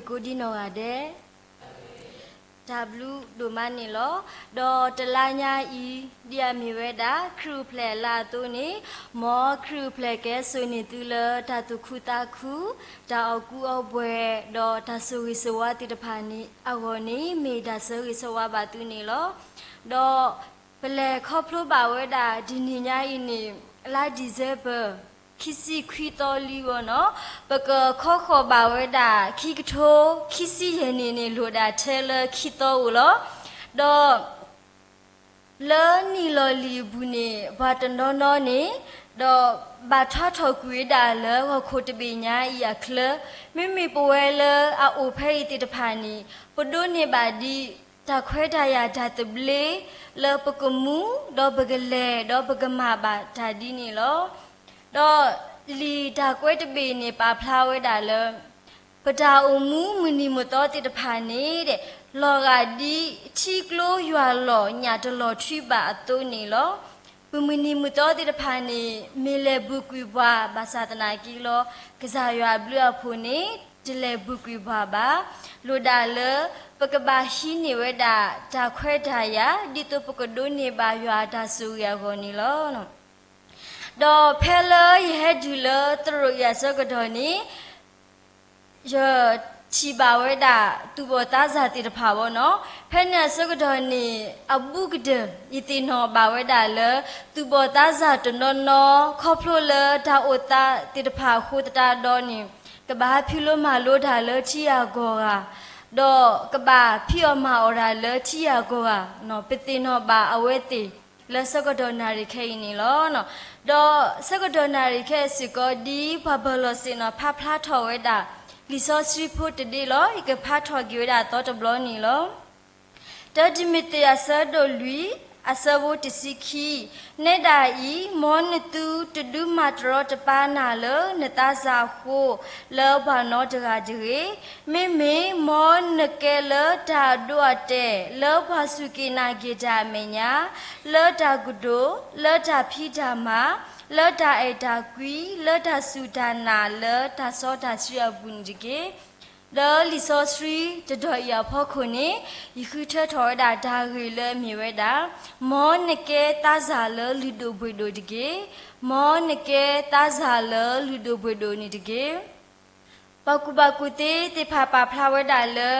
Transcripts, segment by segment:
ကိးဒံနီၢ်ဂၤဒဲး, တၢ်ဘျုးဒိၣ်မးန့ၣ်လီၤ. ဒီးတလါညါအံၤ ဒ်အမ့ၢ်ဝဲဒၣ် ခရံာ်အိၣ်ဖျဲၣ်အလါအသိးန့ၣ်, မ်ခရံာ်အိၣ်ဖျဲၣ်ကဟဲစိာ်န့ၢ်သုလၢတၢ်သူၣ်ခုသးခု, တၢ်အီၣ်ကူအီၣ်ပှဲၤ, ဒီးတၢ်ဆိၣ်ဂ့ၤဆိၣ်ဝါသ့ၣ်တဖၣ်န့ၣ်အဂီၢ်န့ၣ် မ့ၢ်တၢ်ဆၢဂ့ၤဆၢဝါဘၣ်သုန့ၣ်လီၤ. ဒီးပလဲၤခီဖျိဘၣ်ဝဲဒၣ် တနံၤညါအံၤန့ၣ် လါ December ခံဆံခွံသီလံအဂီၢ်န့ၣ်, ပကခီဃီၤဘၣ်ဝဲဒၣ် ခံကထိခံဆံယဲၢ်နံၣ်န့ၣ် လိၣ်ဒၣ်ထဲလၢခံသီဧိၤလီၤ. ဒီးလၢနံၣ်လီၤလံၤအပူၤန့ၣ် ပှၤတနီၤနီၤန့ၣ် ဒီးဘၣ်ထွါထီၣ်ကွံာ်ဝဲဒၣ်လၢ ဂီၤခိၣ်တဘ့ၣ်ညါအံၤအချၢ, မ့မ့ၢ်ပဝဲလၢအအိၣ်ဖဲအံၤသ့ၣ်တဖၣ်န့ၣ် ပဒိးန့ၢ်ဘၣ်ဒံး တၢ်ခွဲးတၢ်ယာ်တၢ်သဘျ့ လၢပကမူ ဒီးပကလဲၤ ဒီးပကမၤဘၣ်တၢ်ဒ်န့ၣ်လီၤ. ဒီးလံာ်တၢ်ကွဲးတဘ့ၣ်န့ၣ် ပာ်ဖျါဝဲဒၣ်လၢ ပတၢ်အိၣ်မူမုၢ်နံၤမုၢ်သီသ့ၣ်တဖၣ်န့ၣ် လီၤဂာ်ဒ်ထံကျိယွၤလီၢ်ညၣ်တလီၤထွံဘၣ်အသိးန့ၣ်လီၤ. ပမုၢ်နံၤမုၢ်သီသ့ၣ်တဖၣ်န့ၣ် မ့ၢ်လဲၤပူၤကွံာ်ပှၤဘၣ်ဆၣ်သနာ်က့လီၤ, ကစၢ်ယွၤအဘျုးအဖှိၣ်န့ၣ် တလဲၤပူၤကွံာ်ပှၤဘၣ်. လိၣ်ဒၣ်လၢ ပကဘၣ်ဟံးန့ၢ်ဝဲဒၣ် တၢ်ခွဲးတၢ်ယာ် ဒ်သိးပကဒိးန့ၢ်ဘၣ်ယွၤအတၢ်ဆိၣ်ဂ့ၤအဂီၢ်န့ၣ်လီၤ. ဒီးဖဲလၢယဟဲတုၤလၢသရိာ်အံၤအဆၢကတီၢ်န့ၣ် ယထံၣ်ဘၣ်ဝဲဒၣ် သူၣ်ဘီၣ်သးစၢ်သ့ၣ်တဖၣ်ဘၣ်န့ၣ်, ဖဲန့ၣ်အဆၢကတီၢ်န့ၣ် အဘူးကတၢၢ် ယသ့ၣ်နီၣ်ဘၣ်ဝဲဒၣ်လၢ သူၣ်ဘီၣ်သးစၢ်တနီၤနီၤ ခီဖျိလၢတၢ်အိၣ်သးသ့ၣ်တဖၣ်အဃိသတးဒီးန့ၣ် ကဘၣ်ဖံးလိမၤလိတၢ်လၢထံဂၤကီၢ်ဂၤ, ဒီးကဘၣ်ဖံးအီၣ်မၤအီၣ်တၢ်လၢထံဂၤကီၢ်ဂၤ, ပသ့ၣ်နီၣ်ဘၣ်အဝဲသ့ၣ် လၢဆၢကတီၢ်နၣ်ရံၣ်ခဲအံၤန့ၣ်လီၤ. ဒီးဆၢကတီၢ်နၣ်ရံၣ်ခဲစ့ၢ်ကီး ဒ်ပှၤပၢၤလီၢ်ဆ့ၣ်နီၤဖးဖျါထီၣ်ဝဲဒၣ် လံာ်စီဆှံဖိတဒ့လီၤ. ယကဖးထီၣ်က့ၤဝဲဒၣ်အသီတဘျီန့ၣ်လီၤ. တၢ တံၤမသ့း အဆၢဒိၣ်လွံၢ် အဆၢဖိတဆံခံ, နဲဒၣ်အံၤ မ်နသုတဒုးမၤတရီတပါနၤလၢနသးစၢ်အဃိ လၢပှၤနီတဂၤတဂ့ၤ. မ့မ့ၢ်မ်နကဲလၢတၢ်အဒိအတဲာ် လၢပှၤစူၢ်က့ၤနာ်က့ၤတၢ်အမဲာ်ညါ, လၢတၢ်ကတိၤ, လၢတၢ်ဖံးတၢ်မၤ, လၢတၢ်အဲၣ်တၢ်ကွံ, လၢတၢ်စူၢ်တၢ်နာ် လၢတၢ်စီတၢ်ဆှံအပူၤန့ၣ်တက့ၢ်. ဒီးလံာ်စီဆှံတတီၤအံၤအဖီခိၣ်န့ၣ် ယဃုထၢထီၣ်ဝဲဒၣ်တၢ်ဂ့ၢ်လၢအမ့ၢ်ဝဲဒၣ်, မ်နကဲသးစၢ်လၢလုၢ်ဒိၣ်ပှ့ၤဒိၣ်တက့ၢ်. မ်နကဲသးစၢ်လၢလုၢ်ဒိၣ်ပှ့ၤဒိၣ်န့ၣ်တက့ၢ်. ပှၤကူၣ်ဘၣ်ကူၣ်သ့သ့ၣ်တဖၣ်ပာ်ဖျါဝဲဒၣ်လၢ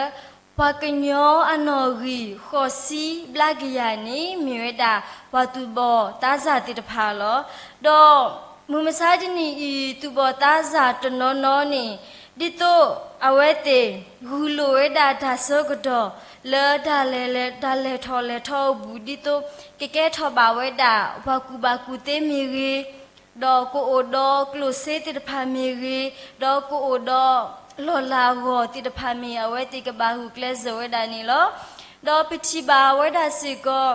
ပှၤကညီအနီၣ်ဂံၢ်ဃိးဆံဘျါကယၤန့ၣ် မ့ၢ်ဝဲဒၣ်ပှၤသူၣ်ဘီၣ်သးစၢ်သ့ၣ်တဖၣ်လီၤ. ဒီးမုၢ်မဆါတနံၤအံၤ သူၣ်ဘီၣ်သးစၢ်တနီၤနီၤန့ၣ် ဒ်သိးအဝဲသ့ၣ်ဂုာ်လိာ်ဝဲဒၣ်တၢ်ဆၢကတီၢ် လၢတၢ်လဲၤလဲၤ တၢ်လဲၤထီၣ်လဲၤထီအပူၤ ဒ်သိးကကဲထီၣ်ဘၣ်ဝဲဒၣ် ပှၤကူၣ်ဘၣ်ကူၣ်သ့မ့ၢ်ဂ့ၤ, ဒီးကအိၣ်ဒီးကျိၣ်စ့သ့ၣ်တဖၣ်မ့ၢ်ဂ့ၤ, ဒီးကအိၣ်ဒီးလီၢ်လၤအဂီၢ်သ့ၣ်တဖၣ်မ့ၢ် အဝဲသ့ၣ်ကဘၣ်ဂုာ်ကျဲးစၢးဝဲဒၣ်န့ၣ်လီၤ. ဒီးပထံၣ်ဘၣ်ဝဲဒၣ်စ့ၢ်ကီး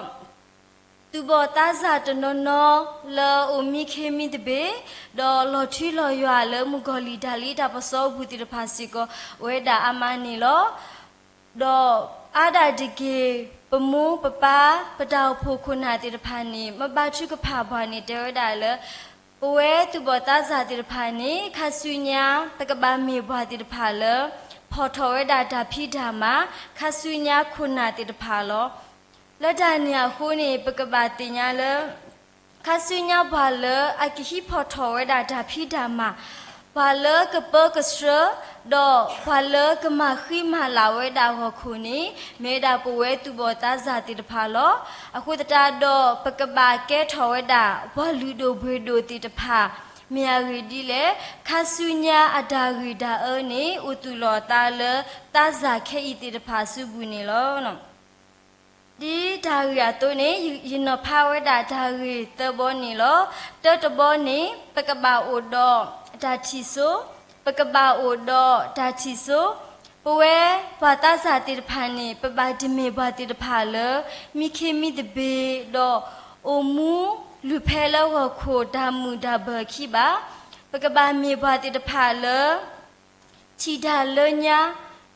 သူၣ်ဘီၣ်သးစၢ်တနီၤနီၤ လၢအအိၣ်မံခ့မံသဘ့ၣ်, ဒီးလီၤထူလီၤယွၤလၢမုၣ်ကီၤလံၢ်တၢ်လံတၢ်ပစီအပူၤသ့ၣ်တဖၣ်စ့ၢ်ကီး အိၣ်ဝဲဒၣ်အါမးန့ၣ်လီၤ. ဒီးအါဒၣ်တက့ၢ် ပမိၢ်ပပၢ် ပတၢ်အိၣ်ဖှိၣ်ခိၣ်နၢ်သ့ၣ်တဖၣ်န့ၣ် မ့ၢ်ဘါထုကဖၣ်ပှၤန့ၣ် တဲဝဲဒၣ်လၢ ပဝဲသူၣ်ဘီၣ်သးစၢ်သ့ၣ်တဖၣ်န့ၣ် ခါဆူညါ ပကဘၣ်မ့ၢ်ပှၤသ့ၣ်တဖၣ်လၢ ဖီၣ်ထီၣ်ဝဲဒၣ်တၢ်ဖံးတၢ်မၤ ခါဆူညါခိၣ်နၢ်သ့ၣ်တဖၣ်လီၤ. လၢတၢ်န့ၣ်အဃိန့ၣ် ပကဘၣ်သ့ၣ်ညါလၢ ခါဆူညါပှၤလၢအကဟံးဖီၣ်ထီၣ်ဝဲဒၣ်တၢ်ဖံးတၢ်မၤ, ပှၤလၢကပၢကဆှၢ, ဒီးပှၤလၢကမၤဃံမၤလၤဝဲဒၣ်ဂီၢ်ခိၣ်န့ၣ် မ့ၢ်ဝဲဒၣ်ပဝဲသူၣ်ဘီၣ်သးစၢ်သ့ၣ်တဖၣ်လီၤ. အဃိသတးဒီး ပကဘၣ်ကဲထီၣ်ဝဲဒၣ် ပှၤလုၢ်ဒိၣ်ပှ့ၤဒိၣ်သ့ၣ်တဖၣ် မ့ၢ်အဂ့ၢ်ဒ်လဲၣ်, ခါဆူညါအတၢ်ဂ့ၢ်တၢ်အၢန့ၣ် အိၣ်သူၣ်လီၤအသးလၢ သးစၢ်ခဲအံၤသ့ၣ်တဖၣ်အစုပူၤန့ၣ်လီၤ. ဒ်တၢ်ဂ့ၢ်အသိးန့ၣ် ယနီၤဖးဝဲဒၣ်တၢ်ဂ့ၢ်သၢဘီန့ၣ်လီၤ. တၢတဘီန့ၣ် ပကဘၣ်အိၣ်ဒီးတၢ်ထံၣ်စိ, ပကဘၣ်အိၣ်ဒီးတၢ်ထံၣ်စိ, ပဝဲပှၤသးစၢ်သ့ၣ်တဖၣ်န့ၣ် ပဘၣ်တမ့ၢ်ပှၤသ့ၣ်တဖၣ်လၢ မံခ့မံသဘ့ၣ် ဒီးအိၣ်မူလုၢ်ဖဲလၢဂီၢ်ခိၣ်တၢ်မုာ်တၢ်ဘၢၣ်ခံဘၣ်. ပကဘၣ်မ့ၢ်ပှၤသ့ၣ်တဖၣ်လၢ ထံၣ်တၢ်လၢညါ,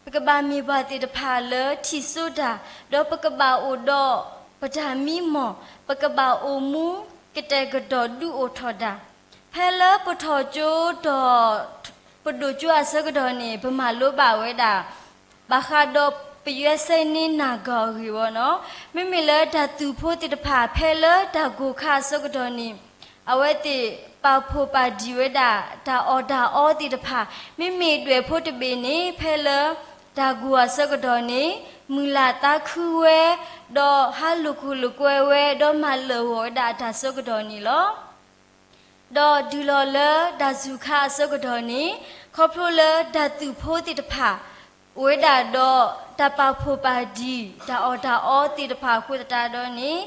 ပကဘၣ်မ့ၢ်ပှၤသ့ၣ်တဖၣ်လၢထံၣ်စိတၢ်, ဒီးပကဘၣ်အိၣ်ဒီးပတၢ်မံမီၢ်, ပကဘၣ်အိၣ်မူကတဲာ်ကတီၤဒုးအိၣ်ထီၣ်တၢ်. ဖဲလၢပထီၣ်ကၠိတီၢ် ပဒိၣ်ကၠိအဆၢကတီၢ်န့ၣ် ပမၤလိဘၣ်ဝဲဒၣ် ဘၣ်ဃးဒီးပယွဲစဲန့နၢ်ဂီၤအဂ့ၢ်ဝဲနီၤ. မ့မ့ၢ်လၢတၢ်သူၣ်ဖိသ့ၣ်တဖၣ် ဖဲလၢတၢ်ဂိၢ်ခါအဆၢကတီၢ်န့ၣ် အဝဲသ့ၣ်ပာ်ဖှိၣ်ပာ်ဒံၣ်ဝဲဒၣ် တၢ်အီၣ်တၢ်အီသ့ၣ်တဖၣ်, မ့မ့ၢ်ဒွဲၣ်ဖိတဘ့ၣ်န့ၣ် ဖဲလၢတၢ်ဂိၢ်အဆၢကတီၢ်န့ၣ် မုၢ်လၢ်သးခုဝဲ, ဒီးဟးလိာ်ခိၣ်လိာ်ကွဲဝဲ, ဒီးမၤလၢာ်ဂီၢ်ဝဲဒၣ်အတၢ်ဆၢကတီၢ်န့ၣ်လီၤ. ဒီးတုၤလီၤလၢတၢ်စူၤခါအဆၢကတီၢ်န့ၣ် ခီဖျိလၢတၢ်သူၣ်ဖိသ့ၣ်တဖၣ် အိၣ်ဝဲဒၣ်ဒီးတၢ်ပာ်ဖှိၣ်ပာ်ဒံၣ် တၢ်အီၣ်တၢ်အီသ့ၣ်တဖၣ်အဃိသတးဒီးန့ၣ်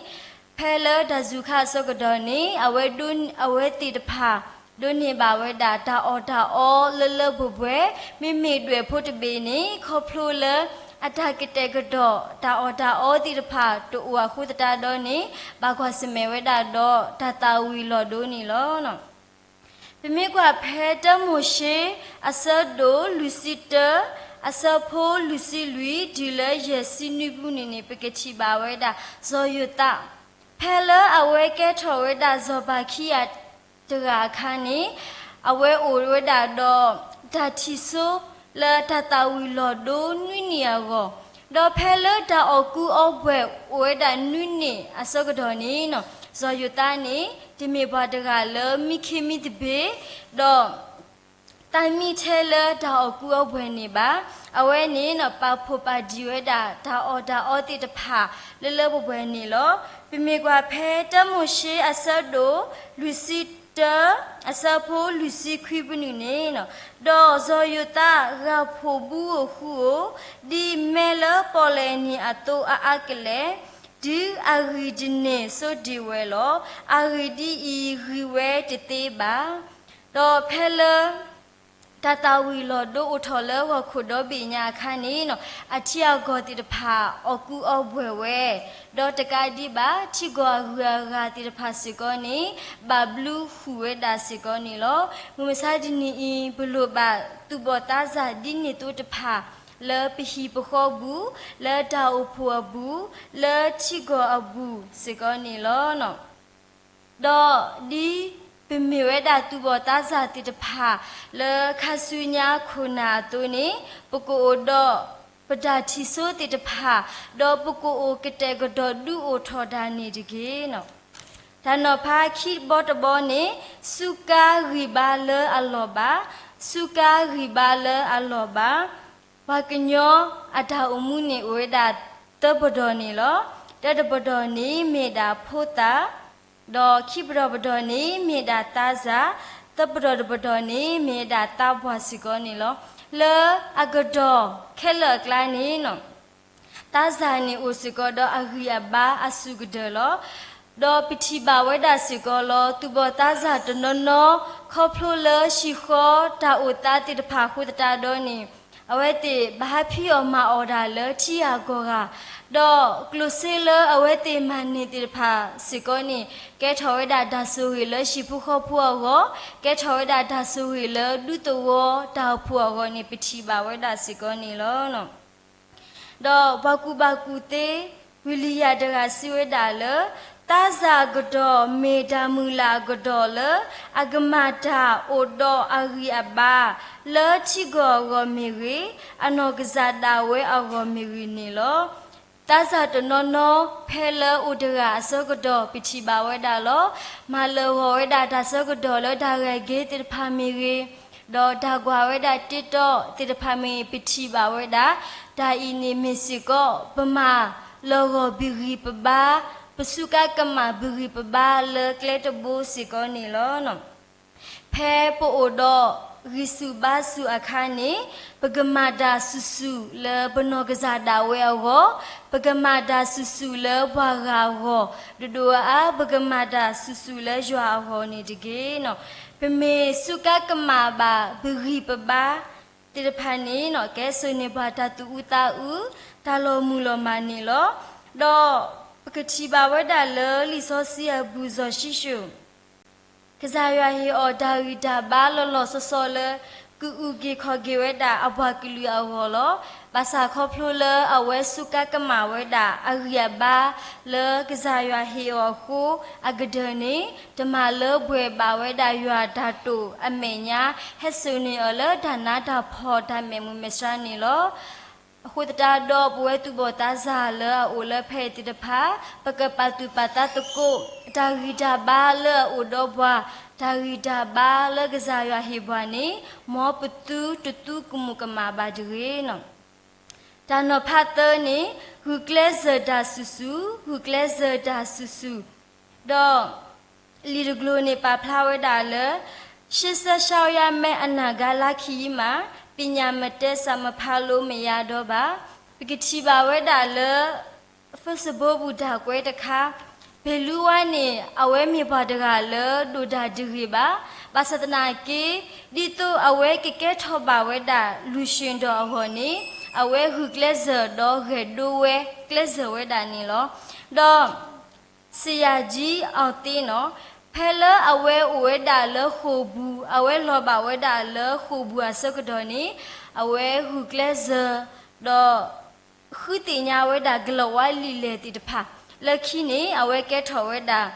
ဖဲလၢတၢ်စူၤခါအဆၢကတီၢ်န့ၣ် အဝဲဒၣ် အဝဲသ့ၣ်တဖၣ် ဒိးန့ၢ်ဘၣ်ဝဲဒၣ်တၢ်အီၣ်တၢ်အီလၢလၢပှဲၤပှဲၤ, မ့မ့ၢ်ဒွဲၣ်ဖိတဘ့ၣ်န့ၣ် ခီဖျိလၢအတၢ်ကတဲာ်ကတီၤ တၢ်အီၣ်တၢ်အီသ့ၣ်တဖၣ်တအိၣ်အဃိသတးဒီးန့ၣ် ဘၣ်ကွၢ်ဆၢၣ်မဲာ်ဝဲဒၣ်ဒီးတၢ်သၣ်ဝံၤလီၢ်ဒိန့ၣ်လီၤ. ပမ့ၢ်ကွၢ်ဖဲတၢမိၤၡ့ အဆၢဒိၣ်လွံၢ်ဆံတၢ အဆၢဖိလွံၢ်ဆံလွံၢ် တုၤလၢယဲၢ်ဆံနွံပူၤန့ၣ်န့ၣ် ပကထံၣ်ဘၣ်ဝဲဒၣ် စီၤယိၤသး ဖဲလၢအဝဲကဲထီၣ်ဝဲဒၣ်စီၤပၤခံဂၤတဂၤအခါန့ၣ် အဝဲအိၣ်ဝဲဒၣ်ဒီးတၢ်ထံၣ်စိလၢတၢ်သၣ်ဝံၤလီၢ်ဒိနွံနံၣ်အဂီၢ်, ဒီးဖဲလၢတၢ်အီၣ်ကူအီပှဲၤအိၣ်ဝဲဒၣ်နွံနံၣ်အဆၢကတီၢ်န့ၣ် စီၤယိၤသးန့ၣ် တမ့ၢ်ပှၤတဂၤလၢမံခ့မံသပ့ၤ ဒီး သးမံထဲလၢတၢ်အီၣ်ကူအီပှဲၤန့ၣ်ဘၣ်. အဝဲန့ၣ် ပာ်ဖှိၣ်ပာ်ဒံၣ်ဝဲဒၣ်တၢ်အီၣ်တၢ်အီသ့ၣ်တဖၣ်လၢလၢပှဲၤပှဲၤန့ၣ်လီၤ. ပမ့ၢ်ကွၢ်ဖဲတၢမိၤၡ့အဆၢဒိၣ်လွံၢ်ဆံတၢ အဆၢဖိလွံၢ်ဆံခွံပနုာ်န့ၣ် ဒီးစီၤယိၤသးဂာ်ဖှိၣ်ဘုဧိၤဃုဧိၤ, ဒ်မဲလၢပီၣ်လဲၣ်န့ၣ်အသိးအါအါကလဲာ်, တုၤအဂံၢ်တန့ၢ်ဆိဒံးဝဲလီၤ. အဂံၢ်ဒ်အံၤဂံၢ်ဝဲတသ့ဘၣ်. ဒီးဖဲလၢ တၢ်သၣ်ဝံၤလီၢ်ဒိအိၣ်ထီၣ်လၢဟီၣ်ခိၣ်ဒီဘ့ၣ်ညါအခါန့ၣ် အထံအကီၢ်သ့ၣ်တဖၣ်အီၣ်ကူအီပှဲၤဝဲ, ဒီးတကးဒံးဘၣ် ထံကီၢ်အဂုၤအဂၤသ့ၣ်တဖၣ်စ့ၢ်ကီးန့ၣ် ဘၣ်ဘျုးဃုာ်ဝဲဒၣ်စ့ၢ်ကီးန့ၣ်လီၤ. မုၢ်မဆါတနံၤအံၤ ပလိၣ်ဘၣ်သူၣ်ဘီၣ်သးစၢ်ဒ်န့ၣ်သိးတဖၣ် လၢပဟံၣ်ပဃီပူၤ, လၢတၢ်အိၣ်ဖှိၣ်အပူၤ, လၢထံကီၢ်အပူၤစ့ၢ်ကီးန့ၣ်လီၤ. ဒီးဒ်ပမ့ၢ်ဝဲဒၣ်သူၣ်ဘီၣ်သးစၢ်သ့ၣ်တဖၣ် လၢခါဆူညါခိၣ်နၢ်အသိးန့ၣ် ပကအိၣ်ဒီးပတၢ်ထံၣ်စိသ့ၣ်တဖၣ်, ဒီးပကအိၣ်ကတဲာ်ကတီၤဒုးအိၣ်ထီၣ်တၢ်န့ၣ်တက့ၢ်. တၢ်နီၤဖးခံဘီတဘီန့ၣ် စူးကါဂံၢ်ဘါလၢအလီၢ်ဘၣ်, စူးကါဂံၢ်ဘါလၢအလီၢ်ဘၣ်. ပှၤကညီအတၢ်အိၣ်မူန့ၣ်အိၣ်ဝဲဒၣ်သၢပဒိၣ်န့ၣ်လီၤ. တၢတပဒိၣ်န့ၣ်မ့ၢ်ဒၣ်ဖိသၣ်, ဒီးခံပဒိၣ်ပဒိၣ်န့ၣ်မ့ၢ်ဒၣ်သးစၢ်, သၢပဒိၣ်တပဒိၣ်န့ၣ်မ့ၢ်ဒၣ်သးပှၢ်စ့ၢ်ကီးန့ၣ်လီၤ. လၢအကတီၢ်ခဲလၢာ်အကျါန့ၣ် သးစၢ်န့ၣ်အိၣ်စ့ၢ်ကီးဒီးအဂံၢ်အဘါအစုၣ်ကတၢၢ်လီၤ. ဒီးပထံၣ်ဘၣ်ဝဲဒၣ်စ့ၢ်ကီးလီၤ သူၣ်ဘီၣ်သးစၢ်တနီၤနီၤ ခီဖျိလၢဟံၣ်ဃီတၢ်အိၣ်သးသ့ၣ်တဖၣ်အဃိသတးဒီးန့ၣ် အဝဲသ့ၣ်ဘၣ်ဟးဖံးအီၣ်မၤအီၣ်တၢ်လၢထံဂၤကီၢ်ဂၤ, ဒီးကျိၣ်စ့လၢအဝဲသ့ၣ်မၤန့ၢ်သ့ၣ်တဖၣ်စ့ၢ်ကီးန့ၣ် ကဲထီၣ်ဝဲဒၣ်တၢ်ဆိၣ်ဂ့ၤလၢဟံၣ်ဖိဃီဖိအဂီၢ်, ကဲထီၣ်ဝဲဒၣ်တၢ်ဆိၣ်ဂ့ၤလၢဒူသဝီတၢ်အိၣ်ဖှိၣ်အဂီၢ်န့ၣ် ပထံၣ်ဘၣ်ဝဲဒၣ်စ့ၢ်ကီးန့ၣ်လီၤ. ဒီးပှၤကူၣ်ဘၣ်ကူၣ်သ့ ဝံလံယၤတဂၤစံးဝဲဒၣ်လၢ သးစၢ်အကတီၢ်မ့ၢ်တၢ်မုၢ်လၢ်အကတီၢ်လၢ အကမၤတၢ်အိၣ်ဒီးအဂံၢ်အဘါ လၢထံကီၢ်အဂီၢ်မ့ၢ်ဂ့ၤ, အနီၢ်ကစၢ်ဒၣ်ဝဲအဂီၢ်မ့ၢ်ဂ့ၤန့ၣ်လီၤ. သးစၢ်တနီၤနီၤ ဖဲလၢအိၣ်တဂၤအဆၢကတီၢ် ပထံၣ်ဘၣ်ဝဲဒၣ်လီၤ. မၤလၢာ်ဂီၢ်ဝဲဒၣ်တၢ်ဆၢကတီၢ်လၢတၢ်ဂဲၤက့ၤသ့ၣ်တဖၣ်မ့ၢ်ဂ့ၤ, ဒီးတၢ်ကွၢ်ဝဲဒၣ် TikTok သ့ၣ်တဖၣ်မ့ၢ်ဂ့ၤ ပထံၣ်ဘၣ်ဝဲဒၣ်, တၢ်အံၤန့ၣ်မ့ၢ်စ့ၢ်ကီး ပမၤလၢာ်ဂီၢ်ပဂံၢ်ပဘါ, ပစူးကါကမၣ်ပဂံၢ်ပဘါလၢကျဲတဘိစ့ၢ်ကီးန့ၣ်လီၤ. ဖဲပအိၣ်ဒီးဂံၢ်ဆူၣ်ဘါဆူၣ်အခါန့ၣ် ပကမၤတၢ်ဆူၣ်ဆူၣ်လၢပနီၢ်ကစၢ်ဒၣ်ဝဲအဂီၢ်, ပကမၤတၢ်ဆူၣ်ဆူၣ်လၢပှၤဂၤအဂီၢ်, ဒိၣ်ဒိၣ်အါအါ ပကမၤတၢ်ဆူၣ်ဆူၣ်လၢယွၤအဂီၢ်န့ၣ်တက့ၢ်. ပမ့ၢ်စူးကါကမၣ်ဘၣ်ပဂံၢ်ပဘါသ့ၣ်တဖၣ်န့ၣ် ကဲစိာ်န့ၢ်ပှၤတၢ်သူၣ်အုးသးအုး, တၢ်လီၤမုၢ်လီၤမၢ်န့ၣ်လီၤ. ဒီးပကထံၣ်ဘၣ်ဝဲဒၣ်လၢလံာ်စီဆှံအပူၤစီၤၡံၣ်ၡိၣ် ကစၢ်ယွၤဟ့ၣ်အီၤတၢ်ဂံၢ်တၢ်ဘါလီၤလီၤဆီဆီလၢ ကအုၣ်က့ၤခီၣ်က့ၤဝဲဒၣ်အပှၤကလုာ်အဂီၢ်လီၤ. ဘၣ်ဆၣ်ခီဖျိလၢအဝဲစူးကါကမၣ်ဝဲဒၣ်အဂံၢ်အဘါလၢကစၢ်ယွၤဟ့ၣ်အီၤအဃိ အကတၢၢ်န့ၣ် တမၤလၢပှဲၤဘၣ်ဝဲဒၣ်ယွၤတၢ်တိာ်အမဲာ်ညါ ဟဲစိာ်န့ၢ်အီၤလၢတၢ်နးတၢ်ဖှီၣ်တၢ်မဲာ်မုာ်မဲာ်ဆှးန့ၣ်လီၤ. အဃိသတးဒီးပဝဲသူၣ်ဘီၣ်သးစၢ်လၢအအိၣ်လၢဖဲအံၤသ့ၣ်တဖၣ် ပကပာ်သူၣ်ပာ်သးသကိး တၢ်ဂံၢ်တၢ်ဘါလၢအအိၣ်ဒီးပှၤ, တၢ်ဂံၢ်တၢ်ဘါလၢကစၢ်ယွၤဟ့ၣ်ပှၤန့ၣ် မ်ပသုတသူကမူးကမၣ်ဘၣ်တဂ့ၤ. တၢ်နီၤဖးသၢန့ၣ် ဂုာ်ကျဲးစၢးတၢ်စုာ်စုာ်, ဂုာ်ကျဲးစၢးတၢ်စုာ်စုာ်, ဒီး လံာ်တကျိၤန့ၣ်ပာ်ဖျါဝဲဒၣ်လၢ ရှေးဆက်ရှောက်ရမယ့် အနာဂတ်လခံမှ ပညာမတတ် စာမဖတ်လို့မရတော့ပါ. ပကထံၣ်ဘၣ်ဝဲဒၣ်လၢ Facebook ပူၤတၢ်ကွဲးတခါ, ဘ့ၣ်လူဝါန့ၣ် အဝဲမ့ၢ်ပှၤတဂၤလၢဒိၣ်တၢ်တဂ့ၤဘၣ်. ဘၣ်ဆၣ်သနာ်က့ ဒ်သိးအဝဲကကဲထီၣ်ဘၣ်ဝဲဒၣ် လူၤၡ့ၣ်ဒီးအဂီၢ်န့ၣ် အဝဲဂုာ်ကျဲးစၢးဒီးဂဲၤဒိဝဲကျဲးစၢးဝဲဒၣ်န့ၣ်လီၤ. ဒီး စယၤကၠံအီၣ်သ့နီၤ, ဖဲလၢအဝဲအိၣ်ဝဲဒၣ်လၢဃိာ်ပူၤ, အဝဲလီၤဘၣ်ဝဲဒၣ်လၢဃိာ်ပူၤအဆၢကတီၢ်န့ၣ် အဝဲဂုာ်ကျဲးစၢး ဒီး ဃုသ့ၣ်ညါဝဲဒၣ်ကလၤဝါလံာ်လဲၢ်သ့ၣ်တဖၣ်, လၢခံန့ၣ် အဝဲကဲထီၣ်ဝဲဒၣ်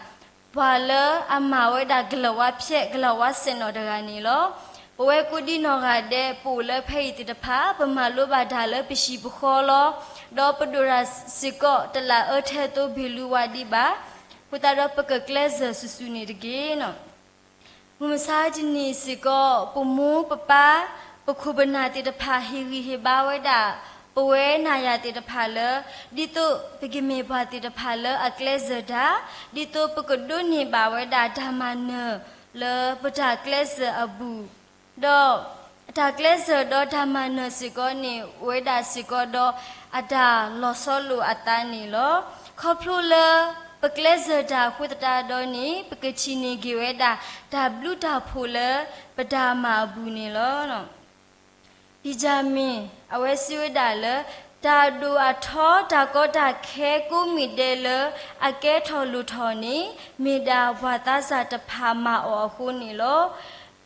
ပှၤလၢအမၤဝဲဒၣ်ကလၤဝါဖျဲး ကလၤဝါစဲးနီၤတဂၤန့ၣ်လီၤ. ပဝဲကိးဒံနီၢ်ဂၤဒဲး ပအိၣ်လၢဖဲအံၤသ့ၣ်တဖၣ် ပမၤလိဘၣ်တၢ်လၢပဟံၣ်ပဃီလီၤ. ဒီးပဒိၣ်တၢ်စ့ၢ်ကီး တလးအၢထဲသိးဘ့ၣ်လူဝါဒံးဘၣ်. အဃိသတးဒီးပကကျဲးစၢးစုာ်စုာ်န့ၣ်တက့ၢ်. မုၢ်မဆါတနံၤစ့ၢ်ကီး ပမိၢ်ပပၢ် ပခိၣ်ပနၢ်သ့ၣ်တဖၣ် ဟ့ၣ်ဂံၢ်ဟ့ၣ်ဘါဝဲဒၣ် ပဝဲနၤယၤသ့ၣ်တဖၣ်လၢ ဒ်သိးပကမ့ၢ်ပှၤသ့ၣ်တဖၣ်လၢအကျဲးစၢးတၢ်, ဒ်သိးပကဒိးန့ၢ်ဘၣ်ဝဲဒၣ်တၢ်မၤနၢၤလၢပတၢ်ကျဲးစၢးအပူၤ, ဒီး တၢ်ကျဲးစၢးဒီးတၢ်မၤနၢၤစ့ၢ်ကီးန့ၣ် အိၣ်ဝဲဒၣ်စ့ၢ်ကီးဒီးအတၢ်လီၤဆီလိာ်အသးန့ၣ်လီၤ. ခီဖျိလၢပကျဲးစၢးတၢ်အဃိသတးဒီးန့ၣ် ပကထံၣ်န့ၢ်က့ၤဝဲဒၣ် တၢ်ဘျုးတၢ်ဖှိၣ်လၢပတၢ်မၤအပူၤန့ၣ်လီၤ. ဘံၣ်ကၠၣ်မ့ၣ် အဝဲစံးဝဲဒၣ်လၢ တၢ်ဒိၣ်အထီ တၢ်ကီတၢ်ခဲကိးမံၤဒဲးလၢအကဲထီၣ်လိၣ်ထီၣ်န့ၣ် မ့ၢ်ဒၣ်ပှၤသးစၢ်တဖၣ်မၤအီၤအဃိန့ၣ်လီၤ.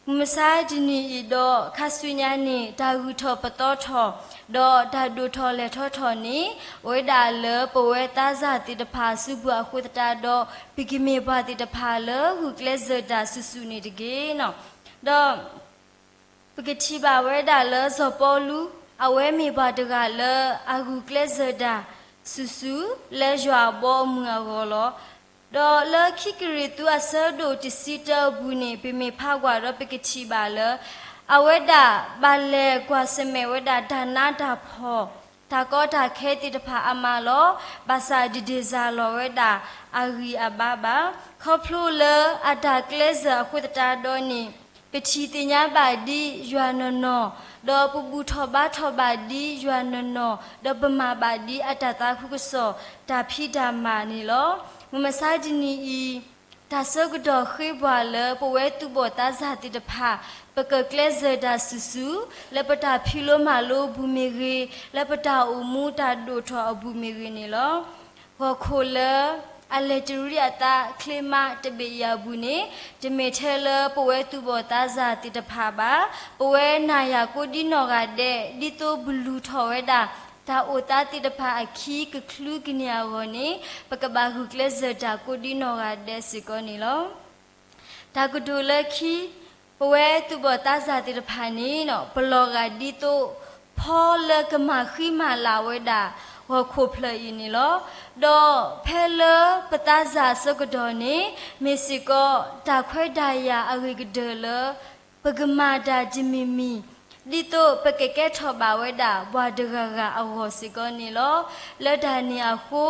မုၢ်မဆါတနံၤအံၤဒီးခါဆူညါန့ၣ် တၢ်ဂုၤထီၣ်ပသီထီၣ် ဒီးတၢ်ဒိၣ်ထီၣ်လဲၢ်ထီၣ်ထီၣ်န့ၣ် အိၣ်ဝဲဒၣ်လၢပဝဲသးစၢ်သ့ၣ်တဖၣ်အစုပူၤအဃိသတးဒီး ပကမ့ၢ်ပှၤသ့ၣ်တဖၣ်လၢဂုာ်ကျဲးစၢးတၢ်စုာ်စုာ်န့ၣ်တက့ၢ်. ဒီး ပကထံၣ်ဘၣ်ဝဲဒၣ်လၢစီၤပီလူး အဝဲမ့ၢ်ပှၤတဂၤလၢအဂုာ်ကျဲးစၢးတၢ်စုာ်စုာ် လၢယွၤအဘီအမုၢ်အဂီၢ်လီၤ. ဒီးလၢခံကရံၣ်သူးအဆၢဒိၣ်တဆံတၢအပူၤန့ၣ် ပမ့ၢ်ဖးကွၢ်ဒီးပကထံၣ်ဘၣ်လၢ အဝဲဒၣ်ဘၣ်လဲၤကွၢ်ဆၢၣ်မဲာ်ဝဲဒၣ်တၢ်နးတၢ်ဖှီၣ် တၢ်ကီတၢ်ခဲသ့ၣ်တဖၣ်အါမးလီၤ. ဘၣ်ဆၣ်တဒုးစၢ်လီၤဝဲဒၣ်အဂံၢ်အဘါဘၣ်. ခီဖျိလၢအတၢ်ကျဲးစၢးအဃိသတးဒီးန့ၣ် ပထံၣ်သ့ၣ်ညါဘၣ်ဒ်ယွၤနီၢ်နီၢ်, ဒီးပဘူၣ်ထီၣ်ဘါထီၣ်ဘၣ်ဒ်ယွၤနီၢ်နီၢ်, ဒီးပမၤဘၣ်ဒ်အတၢ်သးခုကစီၣ်တၢ်ဖံးတၢ်မၤန့ၣ်လီၤ. မုၢ်မဆါတနံၤအံၤ တၢ်ဆၢကတီၢ်ဃ့ပှၤလၢပဝဲသူၣ်ဘီၣ်သးစၢ်သ့ၣ်တဖၣ် ပကကျဲးစၢးတၢ်စုာ်စုာ် လၢပတၢ်ဖံးလိမၤလိအပူၤမ့ၢ်ဂ့ၤ, လၢပတၢ်အိၣ်မူတၢ်ဒိၣ်ထီၣ်အပူၤမ့ၢ်ဂ့ၤန့ၣ်လီၤ. ဂီၤခိၣ်လၢအလဲၤတရံးအသးချ့မးတဘ့ၣ်အံၤအပူၤန့ၣ် တမ့ၢ်ထဲလၢပဝဲသူၣ်ဘီၣ်သးစၢ်သ့ၣ်တဖၣ်ဘၣ်. ပဝဲနၤယၤကိးဒံနီၢ်ဂၤဒဲး ဒ်သိးပလူၤထီၣ်ဝဲဒၣ် တၢ်အိၣ်သးသ့ၣ်တဖၣ်အခံကချုကန့ၢ်အဂီၢ်န့ၣ် ပကဘၣ်ဂုာ်ကျဲးစၢးတၢ်ကိးဒံနီၢ်ဂၤဒဲးစ့ၢ်ကီးန့ၣ်လီၤ. တၢ်ကတိၤလၢခံ, ပဝဲသူၣ်ဘီၣ်သးစၢ်သ့ၣ်တဖၣ်န့ၣ် ပလီၤဂာ်ဒ်သိး ဖီလၢကမၤဃံမၤလၤဝဲဒၣ် ဂီၤခိၣ်ဖျၢၣ်အံၤန့ၣ်လီၤ. ဒီးဖဲလၢပသးစၢ်အဆၢကတီၢ်န့ၣ် မ့ၢ်စ့ၢ်ကီးတၢ်ခွဲးတၢ်ယာ်အဂ့ၤကတၢၢ်လၢ ပကမၤတၢ်တမံၤမံၤ ဒ်သိးပကကဲထီၣ်ဘၣ်ဝဲဒၣ်ပှၤတဂၤဂၤအဂီၢ်စ့ၢ်ကီးန့ၣ်လီၤ. လၢတၢ်န့ၣ်အဃိ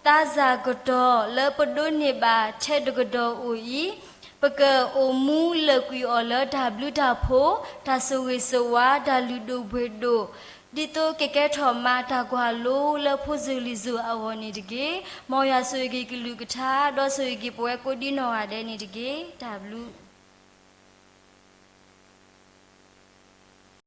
သးစၢ်ကတီၢ်လၢပဒိးန့ၢ်ဘၣ်ထဲတကတီၢ်အိၣ်အံၤ, ပကအိၣ်မူလၢာ်ကွံာ်အီၤလၢတၢ်ဘျုးတၢ်ဖှိၣ်, တၢ်ဆိၣ်ဂ့ၤဆိၣ်ဝါ, တၢ်လုၢ်ဒိၣ်ပှ့ၤဒိၣ်, ဒ်သိးကကဲထီၣ်မးတၢ်ကွၢ်လိလၢဖိစၢၤလံၤစၢၤအဂီၢ်န့ၣ်တက့ၢ်. မ်ယွၤဆိၣ်ဂ့ၤက့ၤကလုၢ်ကထါ ဒီးဆိၣ်ဂ့ၤက့ၤပဝဲကိးဒံနီၢ်ဂၤဒဲးန့ၣ်တက့ၢ်. တၢ်ဘျုး